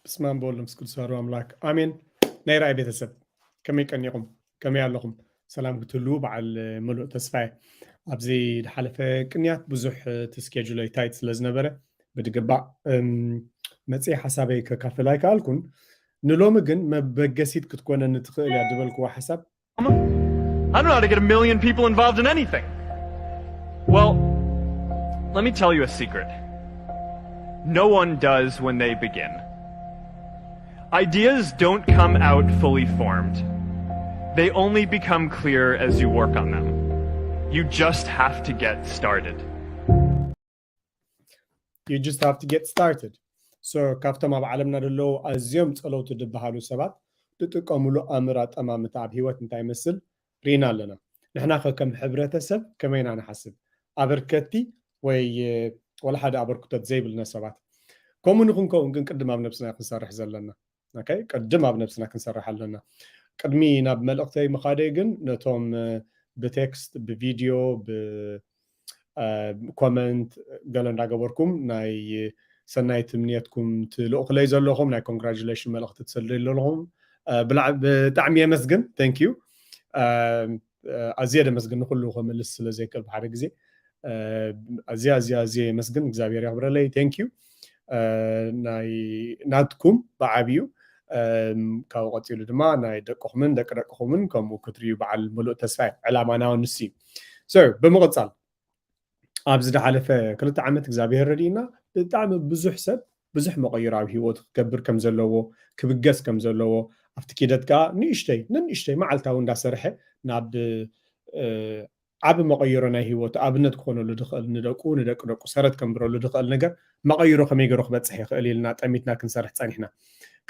በስመ አብ ወወልድ ወመንፈስ ቅዱስ አሐዱ አምላክ አሜን። ናይ ራእይ ቤተሰብ ከመይ ቀኒኹም? ከመይ ኣለኹም? ሰላም ክትህልዉ በዓል ምሉእ ተስፋ እየ። ኣብዚ ዝሓለፈ ቅንያት ብዙሕ እቲ ስኬጁለይ ታይት ስለ ዝነበረ ብድግባእ መፅየ ሓሳበይ ከካፍል ኣይከኣልኩን። ንሎሚ ግን መበገሲት ክትኮነኒ ትኽእል እያ ዝበልክዎ ሓሳብ I don't know how to get a million people involved in anything. Well, let me tell you a secret. No one does when they begin. Ideas don't come out fully formed. They only become clear as you work on them. You just have to get started. You just have to get started. So ካብቶም ኣብ ዓለምና ዘለዉ ኣዝዮም ጸለውቲ ዝበሃሉ ሰባት ዝጥቀምሉ ኣምር ኣጠማምታ ኣብ ህይወት እንታይ ይመስል ርኢና ኣለና። ንሕና ከ ከም ሕብረተሰብ ከመይ ኢና ንሓስብ? ኣበርከቲ ወይ ወላ ሓደ ኣበርክቶት ዘይብልና ሰባት? ከምኡ ንክንከውን ግን ቅድም ኣብ ነብስና ክንሰርሕ ዘለና። ኦኬ፣ ቅድም ኣብ ነብስና ክንሰርሕ ኣለና። ቅድሚ ናብ መልእክተይ ምኻደይ ግን ነቶም ብቴክስት፣ ብቪድዮ፣ ብ ኮመንት ገለ እንዳገበርኩም ናይ ሰናይ ትምንየትኩም ትልእኹለይ ዘለኹም ናይ ኮንግራጁሌሽን መልእኽቲ ትሰደይ ዘለኹም ብጣዕሚ የመስግን። Thank you። ኣዝየ ደመስግን ንኩሉ ከምልስ ስለ ዘይክእል ብሓደ ግዜ ኣዝየ ኣዝየ ኣዝየ የመስግን። እግዚኣብሔር የኽብረለይ። Thank you። ናይ ናትኩም ብዓብዩ ካብኡ ቀፂሉ ድማ ናይ ደቅኹምን ደቂ ደቅኹምን ከምኡ ክትርእዩ በዓል ምሉእ ተስፋ እዩ። ዕላማና እውን ንሱ እዩ። So ብምቕፃል ኣብዚ ዝሓለፈ ክልተ ዓመት እግዚኣብሔር ረድእና ብጣዕሚ ብዙሕ ሰብ ብዙሕ መቐይሮ ኣብ ህይወቱ ክገብር ከም ዘለዎ ክብገስ ከም ዘለዎ ኣብቲ ኪደት ከዓ ንእሽተይ ንንእሽተይ መዓልታዊ እንዳሰርሐ ናብ ዓቢ መቐይሮ ናይ ህይወቱ ኣብነት ክኾነሉ ድኽእል ንደቁ ንደቂ ደቁ ሰረት ከንብረሉ ድኽእል ነገር መቐይሮ ከመይ ገይሩ ክበፅሕ ይኽእል ኢልና ጠሚትና ክንሰርሕ ፀኒሕና።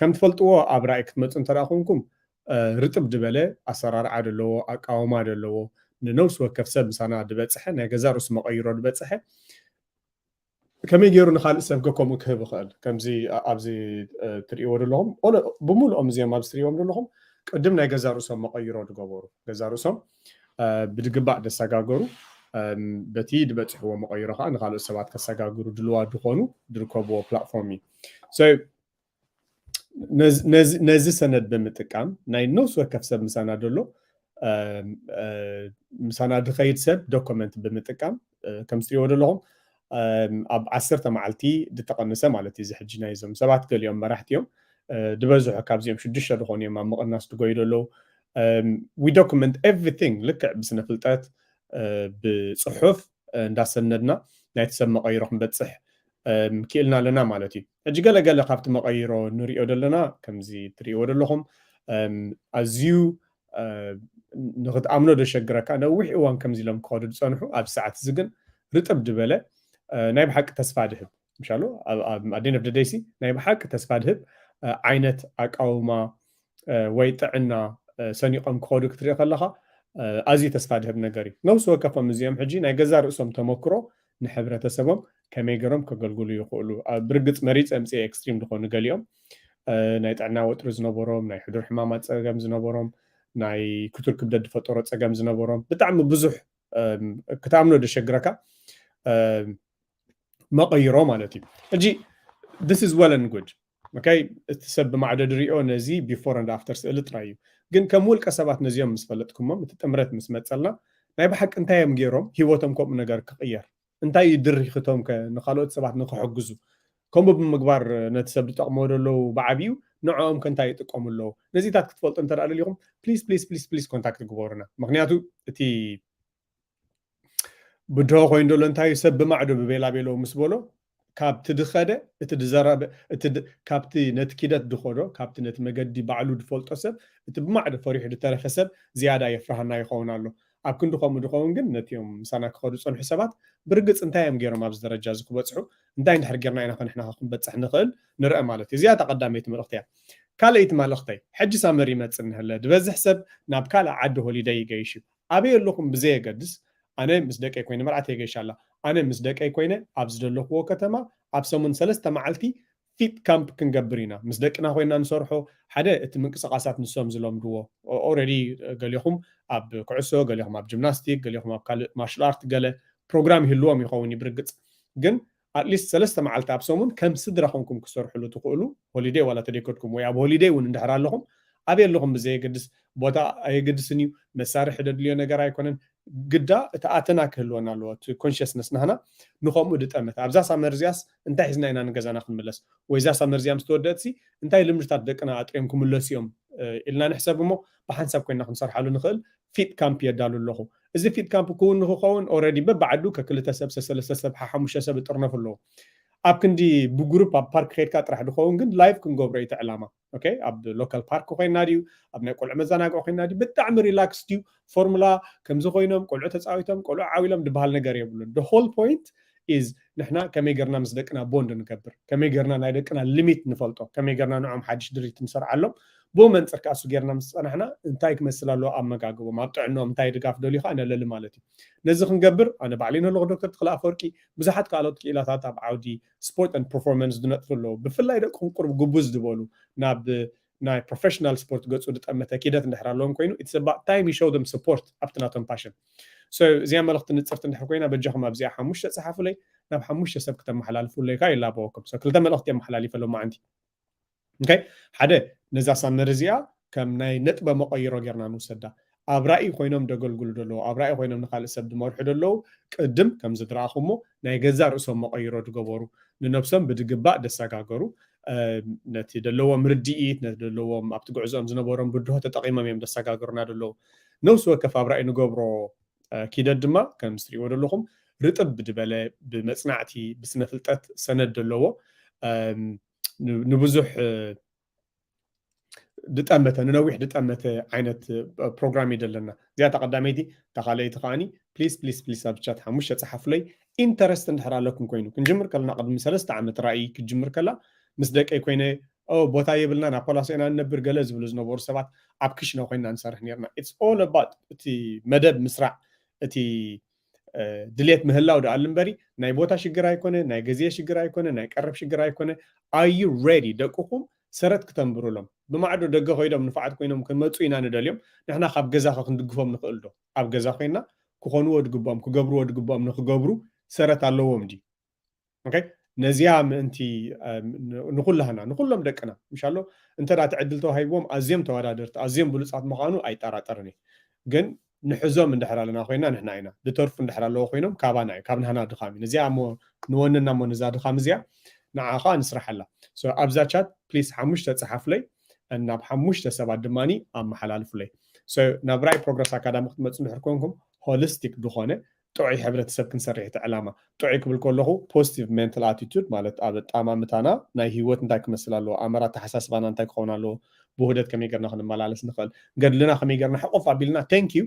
ከም ትፈልጥዎ ኣብ ራእይ ክትመፁ እንተደኣ ኮንኩም ርጥብ ዝበለ ኣሰራርዓ ዘለዎ ኣቃውማ ዘለዎ ንነብሲ ወከፍ ሰብ ምሳና ዝበፅሐ ናይ ገዛ ርእሱ መቐይሮ ዝበፅሐ ከመይ ገይሩ ንካልእ ሰብ ከምኡ ክህብ ይኽእል ከምዚ ኣብዚ ትርእይዎ ዘለኹም ብምሉኦም እዚኦም ኣብዚ ትርእይዎም ዘለኹም ቅድም ናይ ገዛ ርእሶም መቐይሮ ዝገበሩ ገዛ ርእሶም ብድግባእ ደሰጋገሩ በቲ ዝበፅሕዎ መቐይሮ ከዓ ንካልኦት ሰባት ከሰጋግሩ ድልዋ ዝኾኑ ዝርከብዎ ፕላትፎርም እዩ። ነዚ ሰነድ ብምጥቃም ናይ ነፍሲ ወከፍ ሰብ ምሳና ደሎ ምሳና ድኸይድ ሰብ ዶኮመንት ብምጥቃም ከም ዝሪእዎ ዘለኹም ኣብ ዓሰርተ መዓልቲ ዝተቐንሰ ማለት እዩ። እዚ ሕጂ ናይዞም ሰባት ገሊኦም መራሕቲ እዮም ዝበዝሑ ካብዚኦም ሽዱሽተ ዝኾኑ እዮም ኣብ ምቕናስ ድጎዩ ደለዉ። We document everything ልክዕ ብስነ ፍልጠት ብፅሑፍ እንዳሰነድና ናይቲ ሰብ መቐይሮ ክንበፅሕ ክኢልና ኣለና ማለት እዩ። ሕጂ ገለገለ ካብቲ መቐይሮ ንሪኦ ዘለና ከምዚ ትሪእዎ ዘለኹም ኣዝዩ ንክትኣምኖ ደሸግረካ ነዊሕ እዋን ከምዚ ኢሎም ክኸዱ ዝፀንሑ ኣብ ሰዓት እዚ ግን ርጥብ ዝበለ ናይ ብሓቂ ተስፋ ድህብ ምሻሉ ኣዴን ፍ ደደይሲ ናይ ብሓቂ ተስፋ ድህብ ዓይነት ኣቃውማ ወይ ጥዕና ሰኒቆም ክኸዱ ክትርኢ ከለካ ኣዝዩ ተስፋ ድህብ ነገር እዩ። ነብሲ ወከፎም እዚኦም ሕጂ ናይ ገዛ ርእሶም ተመክሮ ንሕብረተሰቦም ከመይ ገይሮም ከገልግሉ ይኽእሉ። ብርግፅ መሪፅ ኣምፅኤ ኤክስትሪም ዝኾኑ ገሊኦም ናይ ጥዕና ወጥሪ ዝነበሮም፣ ናይ ሕዱር ሕማማት ፀገም ዝነበሮም፣ ናይ ክቱር ክብደት ዝፈጠሮ ፀገም ዝነበሮም ብጣዕሚ ብዙሕ ክትኣምኖ ደሸግረካ መቐይሮ ማለት እዩ። ሕጂ this is well and good okay እቲ ሰብ ብማዕዶ ድሪኦ ነዚ before and after ስእሊ ጥራይ እዩ። ግን ከም ውልቀ ሰባት ነዚኦም ምስ ፈለጥኩሞም እቲ ጥምረት ምስ መፀልና ናይ ብሓቂ እንታይ እዮም ገይሮም ህይወቶም ከምኡ ነገር ክቕየር እንታይ እዩ ድሪክቶም ከ ንካልኦት ሰባት ንክሕግዙ ከምኡ ብምግባር ነቲ ሰብ ዝጠቕሞ ዘለዉ ብዓብዩ ንዕኦም ከ እንታይ ይጥቀሙ ኣለዉ ነዚታት ክትፈልጡ እንተ ደሊኹም please please please please contact ግበሩና። ምክንያቱ እቲ ብድሆ ኮይኑ ዘሎ እንታይ ሰብ ብማዕዶ ብቤላ ቤሎ ምስ በሎ ካብቲ ድኸደ እቲ ድዘረበ ካብቲ ነቲ ኪደት ድኸዶ ካብቲ ነቲ መገዲ ባዕሉ ድፈልጦ ሰብ እቲ ብማዕዶ ፈሪሑ ድተረፈ ሰብ ዝያዳ የፍርሃና ይኸውን ኣሎ። ኣብ ክንዲ ከምኡ ድኸውን ግን ነቲኦም ምሳና ክኸዱ ዝፀንሑ ሰባት ብርግፅ እንታይ እዮም ገይሮም ኣብዚ ደረጃ እዚ ክበፅሑ እንታይ እንድሕር ጌርና ኢና ከንሕና ክንበፅሕ ንኽእል ንርአ ማለት እዩ። እዚኣ እታ ቀዳመይቲ መልእኽቲ እያ። ካልኣይቲ መልእኽተይ ሕጂ ሳመር ይመፅእ እንሀለ ዝበዝሕ ሰብ ናብ ካልእ ዓዲ ሆሊደይ ይገይሽ እዩ። ኣበይ ኣለኹም ብዘየገድስ ኣነ ምስ ደቀይ ኮይነ መርዓተይ ገይሻ ኣላ ኣነ ምስ ደቀይ ኮይነ ኣብ ዝደለኽዎ ከተማ ኣብ ሰሙን ሰለስተ መዓልቲ ፊት ካምፕ ክንገብር ኢና ምስ ደቅና ኮይና ንሰርሖ ሓደ እቲ ምንቅስቃሳት ንሶም ዝለምድዎ ኦረዲ ገሊኹም ኣብ ኩዕሶ ገሊኹም ኣብ ጅምናስቲክ ገሊኹም ኣብ ካልእ ማርሻል ኣርት ገለ ፕሮግራም ይህልዎም ይኸውን እዩ ብርግፅ ግን at least ሰለስተ መዓልቲ ኣብ ሰሙን ከም ስድራ ኮንኩም ክሰርሕሉ ትኽእሉ፣ ሆሊደይ ዋላ ተደይከድኩም ወይ ኣብ ሆሊደይ እውን እንድሕር ኣለኹም፣ ኣበይ ኣለኹም ብዘየገድስ፣ ቦታ ኣየገድስን እዩ፣ መሳርሒ ደድልዮ ነገር ኣይኮነን። ግዳ እቲ ኣተና ክህልወና ኣለዎ፣ እቲ ኮንሽስነስ ናህና ንኸምኡ ድጠመት። ኣብዛ ሳመር እዚኣስ እንታይ ሒዝና ኢና ንገዛና ክንምለስ? ወይ እዛ ሳመር እዚኣ ምስ ተወደእትሲ እንታይ ልምድታት ደቅና ኣጥርዮም ክምለሱ እዮም ኢልና ንሕሰብ እሞ ብሓንሳብ ኮይና ክንሰርሓሉ ንኽእል ፊት ካምፕ የዳሉ ኣለኹ። እዚ ፊት ካምፕ ክውን ንክኸውን ኦረዲ በብዓዱ ከክልተ ሰብ ሰሰለስተ ሰብ ሓሓሙሽተ ሰብ እጥርነፉ ኣለዉ። ኣብ ክንዲ ብግሩፕ ኣብ ፓርክ ከይድካ ጥራሕ ድኸውን ግን ላይቭ ክንገብሮ እዩ እቲ ዕላማ። ኦኬ፣ ኣብ ሎካል ፓርክ ኮይና ድዩ፣ ኣብ ናይ ቆልዑ መዘናግዒ ኮይና ድዩ፣ ብጣዕሚ ሪላክስ ድዩ፣ ፎርሙላ ከምዚ ኮይኖም ቆልዑ ተፃዊቶም ቆልዑ ዓዊሎም ድበሃል ነገር የብሉን። The whole point is ንሕና ከመይ ገርና ምስ ደቅና ቦንድ ንገብር፣ ከመይ ገርና ናይ ደቅና ሊሚት ንፈልጦ፣ ከመይ ገርና ንዖም ሓድሽ ድሪት ንሰርዓሎም። ብኡ መንፅር ከኣ እሱ ጌርና ምስ ፀናሕና እንታይ ክመስል ኣለዎ ኣመጋግቦም፣ ኣብ ጥዕኖም እንታይ ድጋፍ ደልዩ ከኣ ነለሊ ማለት እዩ። ነዚ ክንገብር ኣነ ባዕለይ ንህልኹ ዶክተር ተኽለ ኣፈወርቂ ብዙሓት ካልኦት ክኢላታት ኣብ ዓውዲ ስፖርት ን ፐርፎርማንስ ዝነጥፉ ኣለዉ። ብፍላይ ደቅኹም ቁሩብ ግቡዝ ዝበሉ ናብ ናይ ፕሮፌሽናል ስፖርት ገፁ ዝጠመተ ኪደት እንድሕር ኣለዎም ኮይኑ it's about time you show them support ኣብቲ ናቶም ፓሽን። So እዚኣ መልእኽቲ ንፅርቲ እንድሕር ኮይና በጃኹም ኣብዚኣ ሓሙሽተ ፀሓፉለይ፣ ናብ ሓሙሽተ ሰብ ክተመሓላልፉለይ ከዓ ይላበወኩም። So ክልተ መልእኽቲ የመሓላሊፈ ሎማዓንቲ። ኦኬ፣ ሓደ ነዛ ሳመር እዚኣ ከም ናይ ነጥበ መቐይሮ ጌርና ንውሰዳ። ኣብ ራእይ ኮይኖም ደገልግሉ ደለዉ፣ ኣብ ራእይ ኮይኖም ንካልእ ሰብ ድመርሑ ደለዉ፣ ቅድም ከም ዝድረኣኹሞ ናይ ገዛ ርእሶም መቐይሮ ድገበሩ፣ ንነብሶም ብድግባእ ደሰጋገሩ፣ ነቲ ደለዎም ርድኢት፣ ነቲ ደለዎም ኣብቲ ጉዕዞኦም ዝነበሮም ብድሆ ተጠቒሞም እዮም ደሰጋገሩና ደለዉ። ነብሲ ወከፍ ኣብ ራእይ ንገብሮ ኪደት ድማ ከም ዝትሪእዎ ደለኹም ርጥብ ድበለ ብመጽናዕቲ ብስነ ፍልጠት ሰነድ ደለዎ ንብዙሕ ድጠመተ ንነዊሕ ድጠመተ ዓይነት ፕሮግራም እዩ ደለና። እዚኣ እታ ቀዳመይቲ። እታ ካልኣይቲ ከዓኒ ፕሊስ ፕሊስ ፕሊስ ኣብ ቻት ሓሙሽተ ጸሓፉለይ ኢንተረስት እንድሕር ኣለኩም ኮይኑ። ክንጅምር ከለና ቅድሚ ሰለስተ ዓመት ራእይ ክትጅምር ከላ ምስ ደቀይ ኮይነ ቦታ የብልና ናብ ፖላሶ ኢና ንነብር ገለ ዝብሉ ዝነበሩ ሰባት ኣብ ክሽነ ኮይና ንሰርሕ ነርና። It's all about እቲ መደብ ምስራዕ እቲ ድሌት ምህላው ደኣሉ እምበሪ ናይ ቦታ ሽግር ኣይኮነ፣ ናይ ግዜ ሽግር ኣይኮነ፣ ናይ ቀረብ ሽግር ኣይኮነ። Are you ready ደቅኹም ሰረት ክተንብሩሎም? ብማዕዶ ደገ ኮይዶም ንፋዓት ኮይኖም ክመፁ ኢና ንደልዮም። ንሕና ካብ ገዛኸ ክንድግፎም ንኽእል ዶ? ኣብ ገዛ ኮይና ክኾንዎ ድግብኦም ክገብርዎ ድግብኦም ንክገብሩ ሰረት ኣለዎም ድዩ? ኦኬ፣ ነዚኣ ምእንቲ ንኩላህና ንኩሎም ደቅና ምሻሎ እንተ ትዕድል ተዋሂብዎም ኣዝዮም ተወዳደርቲ ኣዝዮም ብሉፃት ምዃኑ ኣይጠራጠርን እዩ። ግን ንሕዞም እንድሕር ኣለና ኮይና ንሕና ኢና፣ ድተርፉ እንድሕር ኣለዎ ኮይኖም ካባና እዩ፣ ካብ ናህና ድኻም እዩ። ነዚኣ እሞ ንወንና እሞ ነዛ ድኻም እዚኣ ንዓ ከዓ ንስራሓላ። ኣብዛ ቻት ፕሊስ ሓሙሽተ ፀሓፉለይ፣ ናብ ሓሙሽተ ሰባት ድማ ኣመሓላልፉለይ። ናብ ራይ ፕሮግረስ ኣካዳሚ ክትመፁ እንድሕር ኮንኩም ሆሊስቲክ ዝኾነ ጥዑይ ሕብረተሰብ ክንሰርሕ እቲ ዕላማ። ጥዑይ ክብል ከለኹ ፖዚቲቭ ሜንታል ኣቲቱድ ማለት ኣብ ኣጠማምታና ናይ ህይወት እንታይ ክመስል ኣለዎ፣ ኣመር ኣተሓሳስባና እንታይ ክኸውን ኣለዎ፣ ብውህደት ከመይ ገርና ክንመላለስ ንኽእል፣ ገድልና ከመይ ገርና ሕቑፍ ኣቢልና thank you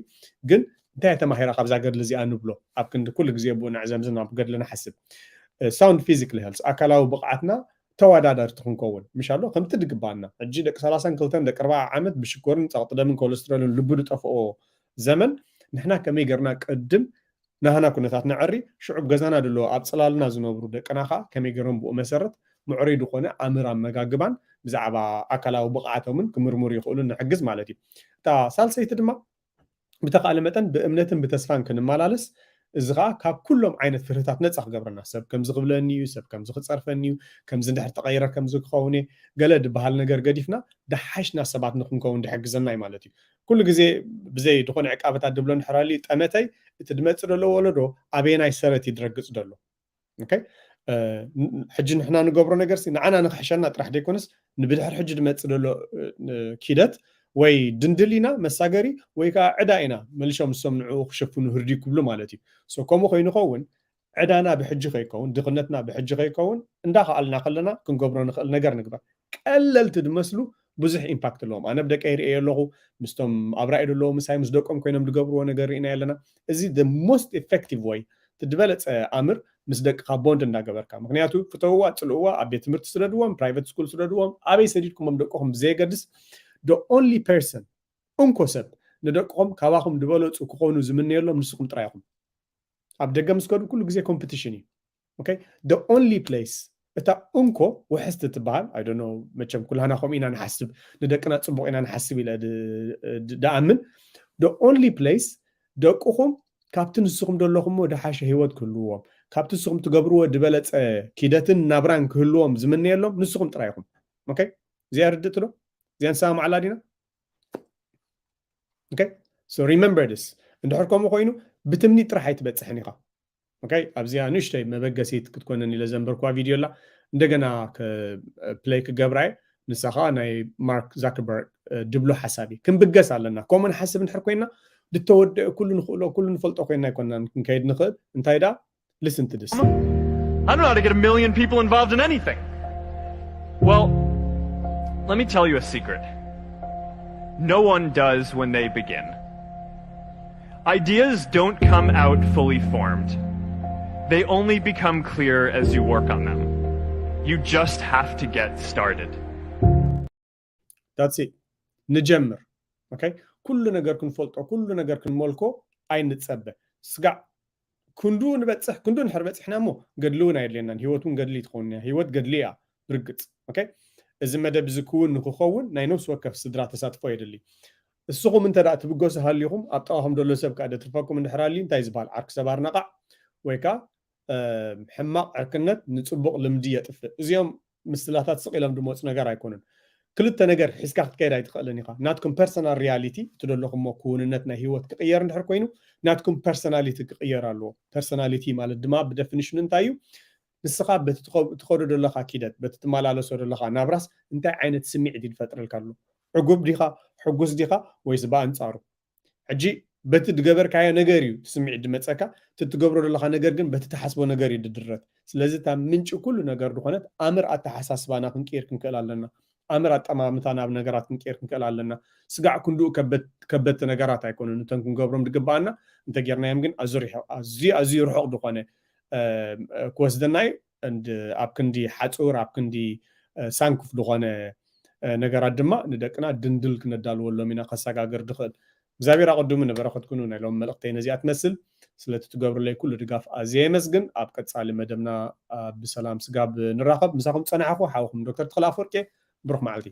ግን እንታይ ተማሂራ ካብዛ ገድሊ እዚኣ ንብሎ ኣብ ክንዲ ኩሉ ግዜ ብኡ ነዕዘምዝም ኣብ ገድሊ ንሓስብ። ሳውንድ ፊዚካሊ ሄልስ ኣካላዊ ብቕዓትና ተወዳደርቲ ክንከውን ምሻሎ ከምቲ ድግባና። ሕጂ ደቂ ሰላሳን ክልተን ደቂ ኣርባዓ ዓመት ብሽኮርን ጸቕጢ ደምን ኮለስትሮልን ልቡ ዝጠፍኦ ዘመን ንሕና ከመይ ገርና ቅድም ናህና ኩነታት ነዐሪ ሽዑ ገዛና ድለዎ ኣብ ጽላልና ዝነብሩ ደቅና ከዓ ከመይ ገሮም ብኡ መሰረት ምዕሩይ ዝኾነ ኣምር ኣመጋግባን ብዛዕባ ኣካላዊ ብቕዓቶምን ክምርምሩ ይኽእሉ ንሕግዝ ማለት እዩ። እታ ሳልሰይቲ ድማ ብተኻእለ መጠን ብእምነትን ብተስፋን ክንመላለስ እዚ ከዓ ካብ ኩሎም ዓይነት ፍርህታት ነፃ ክገብረና። ሰብ ከምዚ ክብለኒ እዩ፣ ሰብ ከምዚ ክፀርፈኒ እዩ፣ ከምዚ እንድሕር ተቐይረ ከምዚ ክኸውን እየ ገለ ድበሃል ነገር ገዲፍና ደሓሽና ሰባት ንክንከውን ድሕግዘና እዩ ማለት እዩ። ኩሉ ግዜ ብዘይ ዝኾነ ዕቃበታት ድብሎ እንድሕር ሃልዩ ጠመተይ እቲ ድመፅእ ዘሎ ወለዶ ኣበየናይ ሰረት እዩ ድረግፅ ዘሎ? ሕጂ ንሕና ንገብሮ ነገር ንዓና ንክሕሸና ጥራሕ ዘይኮነስ ንብድሕር ሕጂ ድመፅእ ዘሎ ኪደት ወይ ድንድል ኢና መሳገሪ ወይ ከዓ ዕዳ ኢና መሊሾም ንሶም ንዕኡ ክሸፍኑ ህርዲ ክብሉ ማለት እዩ። ከምኡ ኮይኑ ከውን ዕዳና ብሕጂ ከይከውን ድኽነትና ብሕጂ ከይከውን እንዳኸኣልና ከለና ክንገብሮ ንኽእል ነገር ንግበር። ቀለልቲ ድመስሉ ብዙሕ ኢምፓክት ኣለዎም። ኣነ ብደቀይ ርእየ ኣለኹ ምስቶም ኣብ ራእይ ዘለዉ ምሳይ ምስ ደቆም ኮይኖም ዝገብርዎ ነገር ርኢና ኣለና። እዚ most effective way እቲ ዝበለፀ ኣምር ምስ ደቅካ ቦንድ እንዳገበርካ ምክንያቱ ፍተውዋ ፅልእዋ ኣብ ቤት ትምህርቲ ስደድዎም ፕራይቨት ስኩል ስደድዎም ኣበይ ሰዲድኩሞም ደቅኹም ብዘየገድስ the only person እንኮ ሰብ ንደቅኹም ካባኹም ዝበለፁ ክኾኑ ዝምነየሎም ንስኹም ጥራይ ኢኹም። ኣብ ደገ ምስ ከዱ ኩሉ ግዜ ኮምፒቲሽን እዩ። Okay the only place እታ እንኮ ውሕስቲ ትበሃል I don't know መቸም ኩላና ከምኡ ኢና ንሓስብ ንደቅና ፅቡቕ ኢና ንሓስብ ኢለ ድኣምን the only place ደቅኹም ካብቲ ንስኹም ዘለኹሞ ድሓሸ ህይወት ክህልዎም ካብቲ ንስኹም ትገብርዎ ዝበለፀ ኪደትን ናብራን ክህልዎም ዝምነየሎም ንስኹም ጥራይ ኢኹም። ኦኬ፣ እዚኣ ርድእቲ ዶ? እዚኣ ንሰማማዓላ ዲና? ኦኬ፣ so remember this። እንድሕር ከምኡ ኮይኑ ብትምኒት ጥራሕ ኣይትበፅሕን ኢኻ። ኦኬ፣ ኣብዚኣ ንእሽተይ መበገሲት ክትኮነን ኢለ ዘንበርኩዋ ቪድዮ ኣላ። እንደገና ፕሌይ ክገብራ እየ። ንሳ ከዓ ናይ ማርክ ዛከርበርግ ድብሎ ሓሳብ እዩ። ክንብገስ ኣለና። ከምኡ ንሓስብ እንድሕር ኮይና፣ ዝተወደአ ኩሉ ንኽእሎ ኩሉ ንፈልጦ ኮይና ኣይኮናን ክንከይድ ንኽእል። እንታይ ደኣ? Listen to this. I don't know how to get a million people involved in anything. Well, let me tell you a secret. No one does when they begin. Ideas don't come out fully formed. They only become clear as you work on them. You just have to get started. That's it. ንጀምር። ኦኬ፣ ኩሉ ነገር ክንፈልጦ ኩሉ ነገር ክንመልኮ ኣይንፀበ። ስጋዕ ክንዱ ንበፅሕ፣ ክንዱ እንድሕር በፂሕና እሞ ገድሊ እውን ኣየድልየናን። ህይወት እውን ገድሊ ትኸውን እያ። ህይወት ገድሊ እያ ብርግፅ። ኦኬ፣ እዚ መደብ እዚ ክውን ንክኸውን ናይ ነፍሲ ወከፍ ስድራ ተሳትፎ የድሊ። እስኹም እንተ ደኣ ትብገሱ ሃሊኹም ኣብ ጥቓኹም ዘሎ ሰብ ከዓ ደትርፈኩም እንድሕር ሃልዩ እንታይ ዝበሃል ዓርኪ ሰብ ኣርናቓዕ ወይ ከዓ ሕማቕ ዕርክነት ንፅቡቕ ልምዲ የጥፍእ። እዚኦም ምስላታት ስቕ ኢሎም ድመፁ ነገር ኣይኮኑን። ክልተ ነገር ሒዝካ ክትከይድ ኣይትኽእልን ኢኻ። ናትኩም ፐርሰናል ሪያሊቲ እቲ ደለኹሞ ክውንነት ናይ ህይወት ክቕየር እንድሕር ኮይኑ ናትኩም ፐርሰናሊቲ ክቕየር ኣለዎ። ፐርሰናሊቲ ማለት ድማ ብደፊኒሽኑ እንታይ እዩ? ንስኻ በቲ ትኸዶ ዘለኻ ኪደት በቲ ትመላለሶ ዘለኻ ናብራስ እንታይ ዓይነት ስምዒት እዩ ዝፈጥረልካ ኣሎ? ዕጉብ ዲኻ? ሕጉስ ዲኻ? ወይስ ብኣንጻሩ? ሕጂ በቲ ዝገበርካዮ ነገር እዩ እቲ ስምዒት ዝመፀካ። እቲ ትገብሮ ዘለኻ ነገር ግን በቲ ትሓስቦ ነገር እዩ ዝድረት። ስለዚ እታ ምንጪ ኩሉ ነገር ዝኾነት ኣምር ኣተሓሳስባና ክንቅይር ክንክእል ኣለና። ኣምር ኣጠማምታ ናብ ነገራት ክንቅይር ክንክእል ኣለና። ስጋዕ ክንድኡ ከበድቲ ነገራት ኣይኮኑን እተን ክንገብሮም ዝግባኣና። እንተጌርናዮም ግን ኣዝዩ ኣዝዩ ርሑቕ ዝኾነ ክወስደና እዩ። ኣብ ክንዲ ሓፁር ኣብ ክንዲ ሳንኩፍ ዝኾነ ነገራት ድማ ንደቅና ድንድል ክነዳልወሎም ኢና። ከሰጋግር ድኽእል እግዚኣብሔር ኣቐድሙ ንበረኸት ኩኑ። ናይ ሎም መልእክተይ ነዚኣ ትመስል። ስለቲ ትገብርለይ ኩሉ ድጋፍ ኣዝየ የመስግን። ኣብ ቀጻሊ መደብና ብሰላም ስጋብ ንራኸብ። ምሳኹም ጸናሕኹ ሓውኹም ዶክተር ተኽለ ኣፈወርቂ። ብሩኽ መዓልቲ።